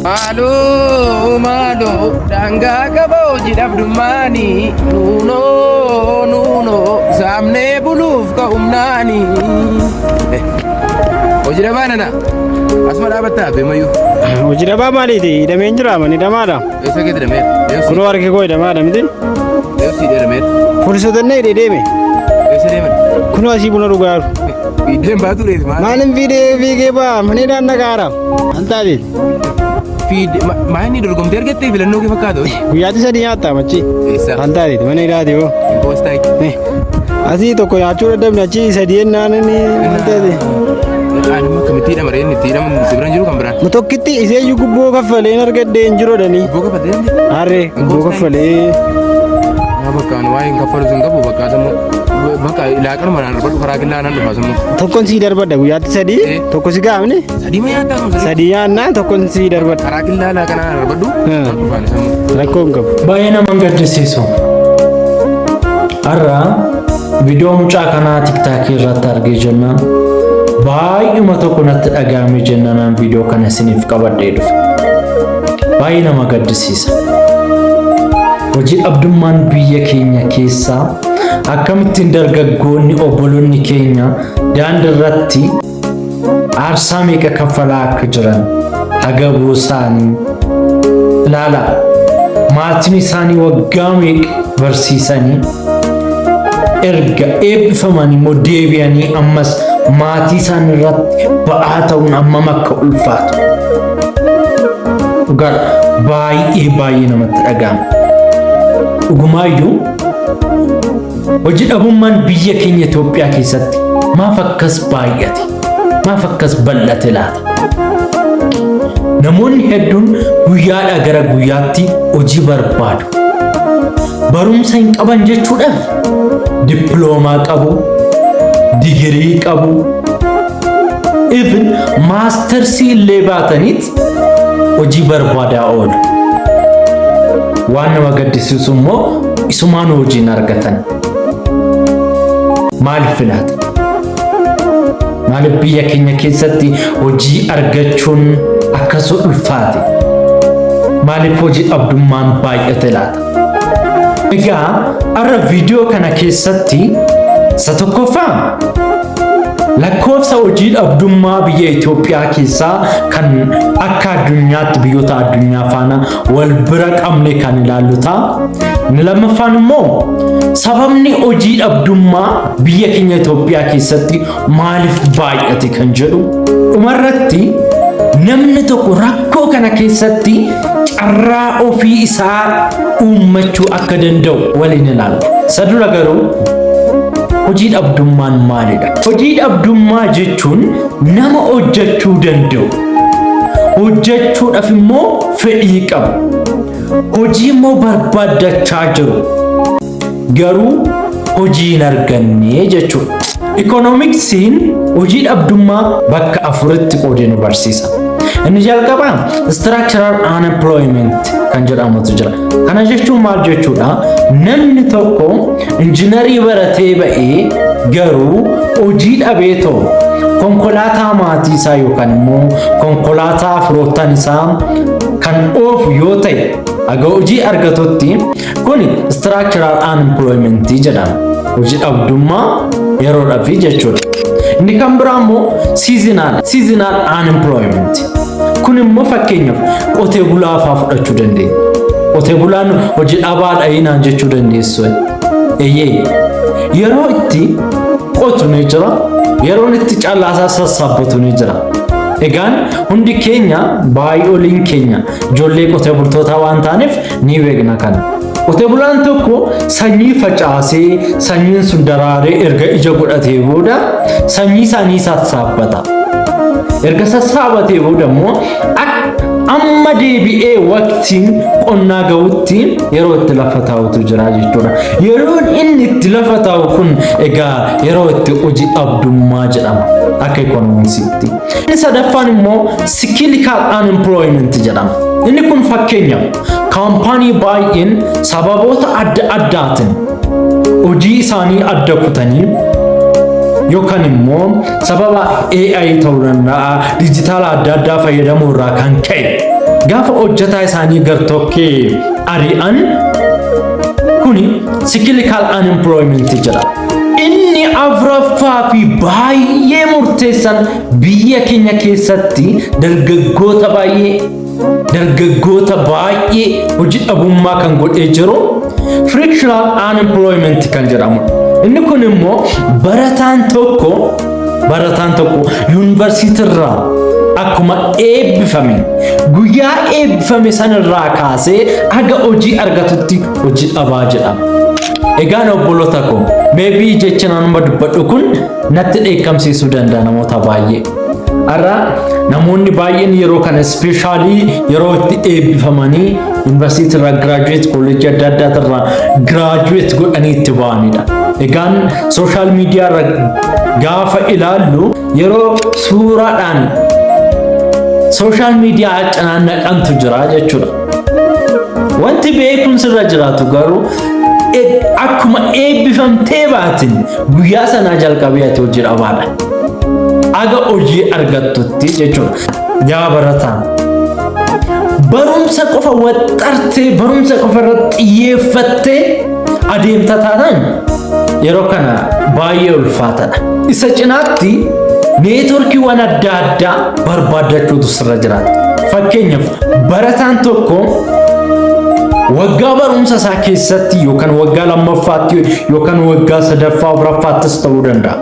Maaloo maaloo daangaa qaba hojii dhabdummaani, nuunoo nuunoo saamnee buluuf ka'umnaani. Hojii dhabaa nana asuma dhaabattaa beemayyuu. Hojii dhabaa maaliiti? Hidhameen jira mani hidhamaadha. Eessa keetti hidhameera? Kunoo harki koo hidhamaadha miti. Eessi hidhameera? Poolisoota inni hidhee deeme. Eessa deeman? Kunoo asii buna dhugaa jiru. Fiiddeen baatu reeti maal? Maalin fiidee fiigee ba'a mana hidhaan dhagaara. Maal taateeti? Fiidde maa inni dorgomtee argattee filannoo kee fakkaata hojii. Guyyaatti sadii nyaatta machi. Eessa? Maal taateeti? Mana hidhaati hoo. Poostaa. Asii tokko nyaachuu dadhabne, achii sadii ennaan inni maal taate? Ani immoo akkamitti hidhama reen itti hidhamu si bira hin jiru kan biraan. Tokkitti iseeyyuu gubboo kaffalee argadhee hin jiru dhanii. Gubboo kaffalee hin jiru? Harree gubboo kaffalee. Yaa bakka ani waa'ee hin kaffalu hin qabu, bakka asammoo bakka laaqanuma naan darbadhu, karaa killaa naan dhufa asammoo. Tokkon sii darbadha guyyaatti sadii, tokko si gaafne. Sadii ma nyaattaa sun sadii? Sadii nyaannaa, tokkon sii darbadha. Karaa killaa laaqanaa naan darbadhu, naan dhufaan asammoo. Rakkoo hin qabu. Baay'ee nama gaddisiisu. Har'a viidiyoo mucaa kanaa TikTokii irratti argee jennaan baay'uma tokko natti dhaga'ame jennaan viidiyoo kana isiniif qabadhee dhufe. Baay'ee nama gaddisiisa. Hojii dhabdummaan biyya keenya keessaa akkamittiin dargaggoonni obboloonni keenya daandii irratti aarsaa meeqa kaffalaa akka jiran, hagabuu isaanii ilaala. Maatiin isaanii waggaa meeqa barsiisanii, erga eebbifaman immoo deebi'anii ammas maatii isaanii irratti ba'aa ta'uun hammam akka ulfaatu. Dhugaadha, baay'ee baay'ee namatti dhaga'ama. Dhugumaayyuu hojii dhabummaan biyya keenya Itoophiyaa keessatti maaf akkas baay'ate? Maaf akkas bal'ate laata? Namoonni hedduun guyyaadhaa gara guyyaatti hojii barbaadu. Barumsa hin qaban jechuudhaaf dippiloomaa qabu, digirii qabu, even maastarsii illee baataniit hojii barbaadaa oolu. Waan nama gaddisiisu immoo isumaan hojii hin argatan. Maaliif laata? Maaliif biyya keenya keessatti hojii argachuun akkas ulfaate? Maaliif hojii dhabdummaan baay'ate laata? Egaa har'a viidiyoo kana keessatti isa tokkoffaa lakkoofsa hojii dhabdummaa biyya Itoophiyaa keessaa kan akka addunyaatti biyyoota addunyaa faana wal bira qabne kan ilaallu ta'a. Inni lammaffaan immoo sababni hojii dhabdummaa biyya keenya Itoophiyaa keessatti maaliif baay'ate kan jedhu, dhumarratti namni tokko rakkoo kana keessatti carraa ofii isaa uummachuu akka danda'u waliin ilaalla. Isa dura garuu hojii dhabdummaan maalidha? Hojii dhabdummaa jechuun nama hojjechuu danda'u, hojjechuudhaaf immoo fedhii qabu, hojii immoo barbaaddachaa jiru, garuu hojii hin arganne jechuudha. Ikoonomiksiin hojii dhabdummaa bakka afuritti qoodee nu barsiisa. Inni jalqabaa structural unemployment kan jedhamutu jira. Kana jechuun maal jechuudha? Namni tokko injiinarii baratee ba'ee garuu hojii dhabee ta'u konkolaataa maatii isaa yookaan immoo konkolaataa firoottan isaa kan oofu yoo ta'e, haga hojii argatutti, kun structural unemployment jedhama. Hojii dhabdummaa yeroodhaafi jechuudha. Inni kan biraa immoo seasonal unemployment. Kun immoo fakkeenyaaf qotee bulaa fa'aa fudhachuu dandeenya. Qotee bulaan hojii dhabaadha naan jechuu dandeessu. Eeyyee. Yeroo itti qotu ni jira. Yeroon itti callaasaa sassaabbatu ni jira. Egaan hundi keenya, baay'ooliin keenya ijoollee qotee bultootaa waan taaneef ni beekna kana. Qotee bulaan tokko sanyii facaasee, sanyiin sun daraaree erga ija godhatee booda sanyii isaanii sassaabbata. Erga sassaabatee booda immoo amma deebi'ee waqtiin qonnaa ga'utti yeroo itti lafa taa'utu jira jechuudha. Yeroon inni itti lafa taa'u kun egaa yeroo itti hojii dhabdummaa jedhama akka ikoonomiksiitti. Inni sadaffaan immoo cyclical unemployment jedhama. Inni kun fakkeenyaaf kaampaanii baay'een sababoota adda addaatiin hojii isaanii adda kutanii yookaan immoo sababa AI ta'uu danda'a, dijitaala adda addaa fayyadamuu irraa kan ka'e Gaafa hojjetaa isaanii gartokkee ari'an, kuni cyclical unemployment jedhama. Inni afuraffaa fi baay'ee murteessan, biyya keenya keessatti dargaggoota baay'ee hojii dhabummaa kan godhee jiru, frictional unemployment kan jedhamudha. Inni kun immoo barataan tokko yuunivarsiitii irraa akkuma eebbifame, guyyaa eebbifame sanarraa kaasee haga hojii argatutti hojii dhabaa jedhama. Egaan obboloota koo, maybe jecha nama dubbadhu kun natti dheekkamsiisuu danda'a namoota baay'ee. Har'a namoonni baay'een yeroo kana, especially yeroo itti eebbifamanii yuunivarsiitii irraa graduate, kolleejjii adda addaa irraa graduate godhanii itti ba'anidha. Egaan social media irra gaafa ilaallu, yeroo suuraadhaan social media cinaan naqantu jira jechuudha. Wanti beekumsi irra jiraatu garuu, akkuma eebbifamtee baatin guyyaa sanaa jalqabee ati hojii dhabaadha. Aga hojii argattutti jechuudha. Yaa barataa, barumsa qofa waxxartee, barumsa qofa irratti xiyyeeffattee adeemta taanaan, yeroo kana baay'ee ulfaataadha. Isa cinaatti networkiiwwan adda addaa barbaaddachuutu sirra jiraata. Fakkeenyaaf, barataan tokko waggaa barumsa isaa keessatti yookaan waggaa lammaffaatti yookaan waggaa sadaffaa, afuraffaattis ta'uu danda'a.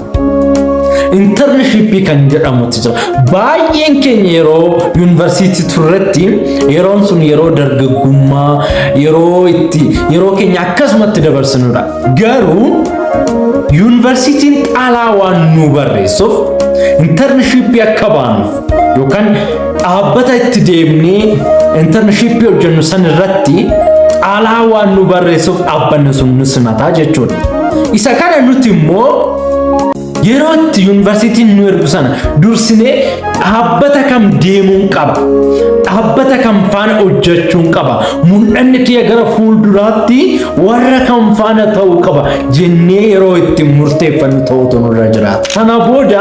Internshipii kan jedhamutu jira. Baay'een keenya yeroo yuunivarsiitii turretti, yeroon sun yeroo dargaggummaa, yeroo itti yeroo keenya akkasumatti dabarsinudha. Garuu yuunivarsiitiin xalaa waan nu barreessuuf, internshipii akka baanuuf yookaan dhaabbata itti deemnee internshipii hojjennu san irratti xalaa waan nu barreessuuf, dhaabbanni sun nu simataa jechuudha. Isa kana nuti immoo yeroo itti yuunivarsiitiin nu ergu sana dursinee dhaabbata kam deemuun qaba, dhaabbata kam faana hojjechuun qaba, mul'anni kiyya gara fuulduraatti warra kam faana ta'uu qaba jennee yeroo itti murteeffannu ta'utu nurra jiraata. Sana booda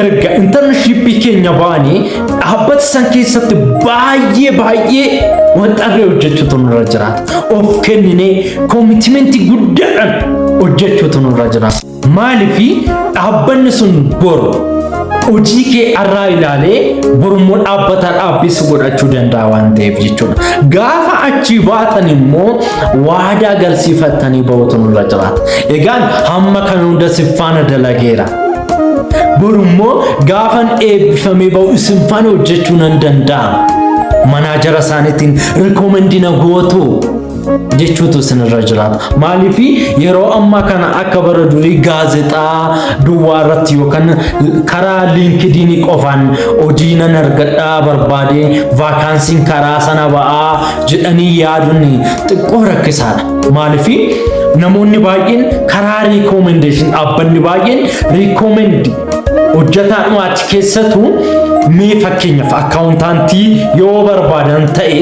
erga internshipii keenya baanii, dhaabbata san keessatti baay'ee baay'ee waxxarree hojjechuutu nurra jiraata. Of kenninee commitmentii guddaadhaan hojjechuutu nurra jiraata. Maaliifi dhaabbanni sun boru hojii kee irraa ilaalee borummoo dhaabbata dhaabbisuu godhachuu danda'a waan ta'eef jechuudha. Gaafa achii baatan immoo waadaa galsiifattanii bahutu nurra jiraata. Egaan hamma kan hunda si faana dalageera. Borummoo gaafan eebbifamee bahu isin faana hojjechuu nan danda'a. Manager isaaniitiin recommend na gootu jechuutu isinirra jiraata. Maaliif yeroo ammaa kana akka bara durii gaazexaa duwwaa irratti yookaan karaa LinkedInii qofaan hojii nan argadhaa barbaade, vacancyn karaa sana ba'aa jedhanii yaaduun xiqqoo rakkisaadha. Maaliif namoonni baay'een karaa recommendation, dhaabbanni baay'een recommend hojjetaadhuma achi keessatu, mee fakkeenyaaf accountantii yoo barbaadan ta'e,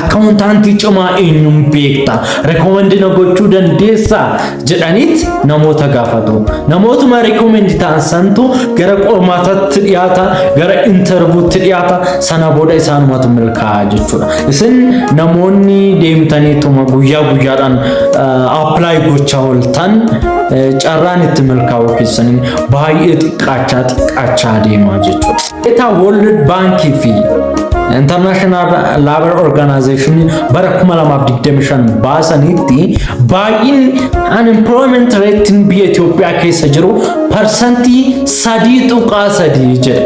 accountantii cimaa eenyuun beekta, recommend na gochuu dandeessaa jedhaniit namoota gaafatu. Namootuma recommend ta'an santu gara qormaatatti dhiyaata, gara interviewtti dhiyaata, sana booda isaanumatu milkaa'a jechuudha. Isin namoonni deemtaniituma guyyaa guyyaadhaan apply gochaa ooltan, carraan itti milkaa'uu keessanii baay'ee xiqqaachaa xiqqaachaa deemaa jechuudha. Data World Bank fi International Labour Organization bara 2025 baasanitti, baay'inni unemployment rate biyya Itoophiyaa keessa jiru 3.3% jedhe.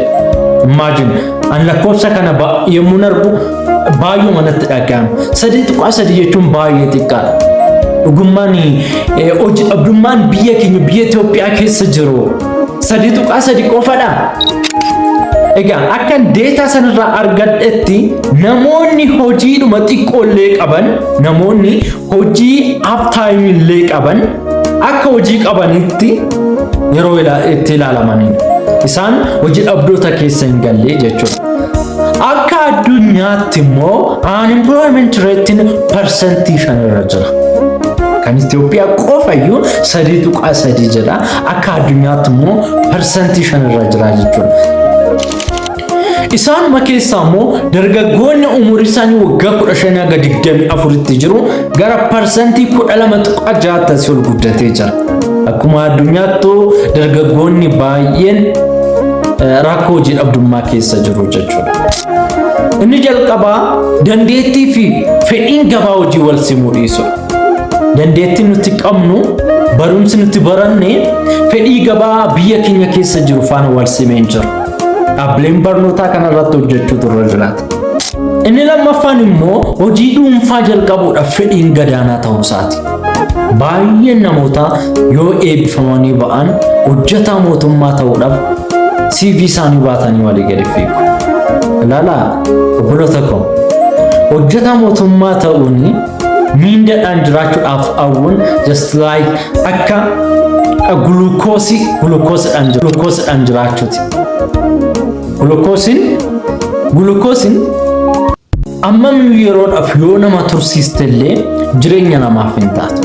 Imagine, an lakkoofsa kana yommuu argu baay'uma natti dhaga'ama. 3.3 jechuun baay'ee xiqqaadha. Dhugummaan hojii dhabdummaan biyya keenya, biyya Itoophiyaa keessa jiru 3.3 qofadha. Egaa akka data sanarraa argadhetti, namoonni hojiidhuma xiqqoollee qaban, namoonni hojii half-time illee qaban akka hojii qabanitti yeroo itti ilaalamanidha. Isaan hojii dhabdoota keessa hin galle jechuudha. Akka addunyaatti immoo unemployment ratein 5% irra jira. Kan Itoophiyaa qofayyuu 3.3 jedha. Akka addunyaatti immoo 5% irra jira jechuudha. Isaanuma keessaa immoo dargaggoonni umurii isaanii waggaa 15 haga 24tti jiru gara 12.6% asii ol guddatee jira. Akkuma addunyaattuu dargaggoonni baay'een rakkoo hojii dhabdummaa keessa jiru jechuudha. Inni jalqabaa dandeettii fi fedhiin gabaa hojii wal simuu dhiisudha. Dandeettii nuti qabnu, barumsi nuti baranne fedhii gabaa biyya keenya keessa jiru faana wal simee hin jiru. Dhaabbileen barnootaa kanarratti hojjechuutu irra jiraata. Inni lammaffaan immoo hojii dhuunfaa jalqabuudhaaf fedhiin gadaanaa ta'uu isaati. Baay'een namootaa yoo eebbifamanii ba'an hojjetaa mootummaa ta'uudhaaf CV isaanii baatanii walii gadi fiigu. Ilaalaa obboloota koo, hojjetaa mootummaa ta'uun miindadhaan jiraachuudhaaf hawwuun just like akka gulukoosiidhaan jiraachuuti. Gulukoosiin ammam yeroodhaaf yoo nama tursiiste illee jireenya namaaf hin taatu.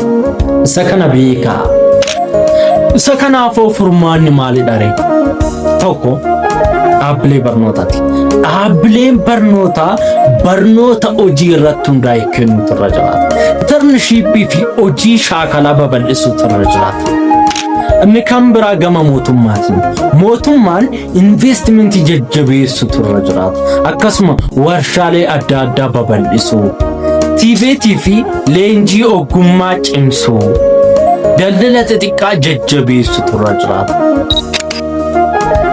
Isa kana beekaa. Isa kanaafoo furmaanni maalidha ree? Tokko, dhaabbilee barnootaati. Dhaabbileen barnootaa barnoota hojii irratti hundaa'e kennuutu irra jiraata. Internshipii fi hojii shaakalaa babal'isuutu irra jiraata. Inni kan biraa gama mootummaatiin. Mootummaan investimentii jajjabeessuutu irra jiraata. Akkasuma warshaalee adda addaa babal'isuu. TVET fi leenjii ogummaa cimsuu. Daldala xixiqqaa jajjabeessuutu irra jiraata.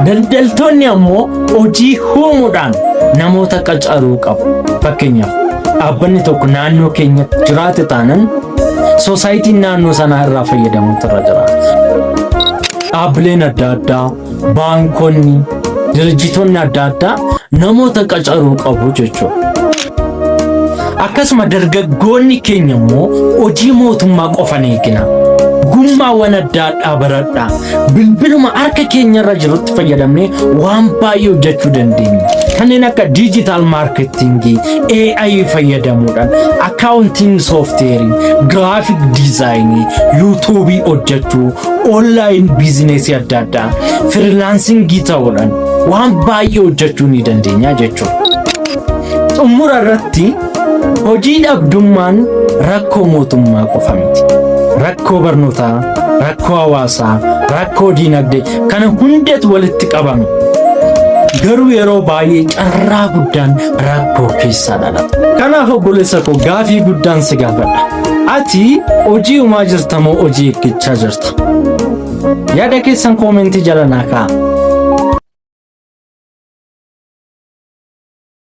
Daldaltoonni ammoo hojii uumuudhaan namoota qacaruu qabu. Fakkeenyaaf, dhaabbanni tokko naannoo keenyatti jiraate taanan societyn naannoo sanaa irraa fayyadamuutu irra jiraata. Dhaabbileen adda addaa, baankonni, dirjitoonni adda addaa namoota qacaruu qabu jechuudha. Akkasuma dargaggoonni keenya immoo hojii mootummaa qofa hin eegina. Ogummaawwan adda addaa baradhaa. Bilbiluma harka keenya irra jirutti fayyadamnee waan baay'ee hojjechuu dandeenya. Kanneen akka digital marketingii, AI fayyadamuudhaan, accounting softwareii, graphic designii, YouTubeii hojjechuu, online businessii adda addaa, freelancingii ta'uudhaan waan baay'ee hojjechuu ni dandeenya jechuudha. Xumura irratti, hojii dhabdummaan rakkoo mootummaa qofa miti. Rakkoo barnootaa, rakkoo hawaasaa, rakkoo diinagdee kana hundatu walitti qabame. Garuu yeroo baay'ee carraa guddaan rakkoo keessaa dhalata. Kanaaf obboleessa koo, gaafii guddaan si gaafadha. Ati hojii uumaa jirta moo hojii eeggachaa jirta? Yaada keessan commentii jala naa kaa'a.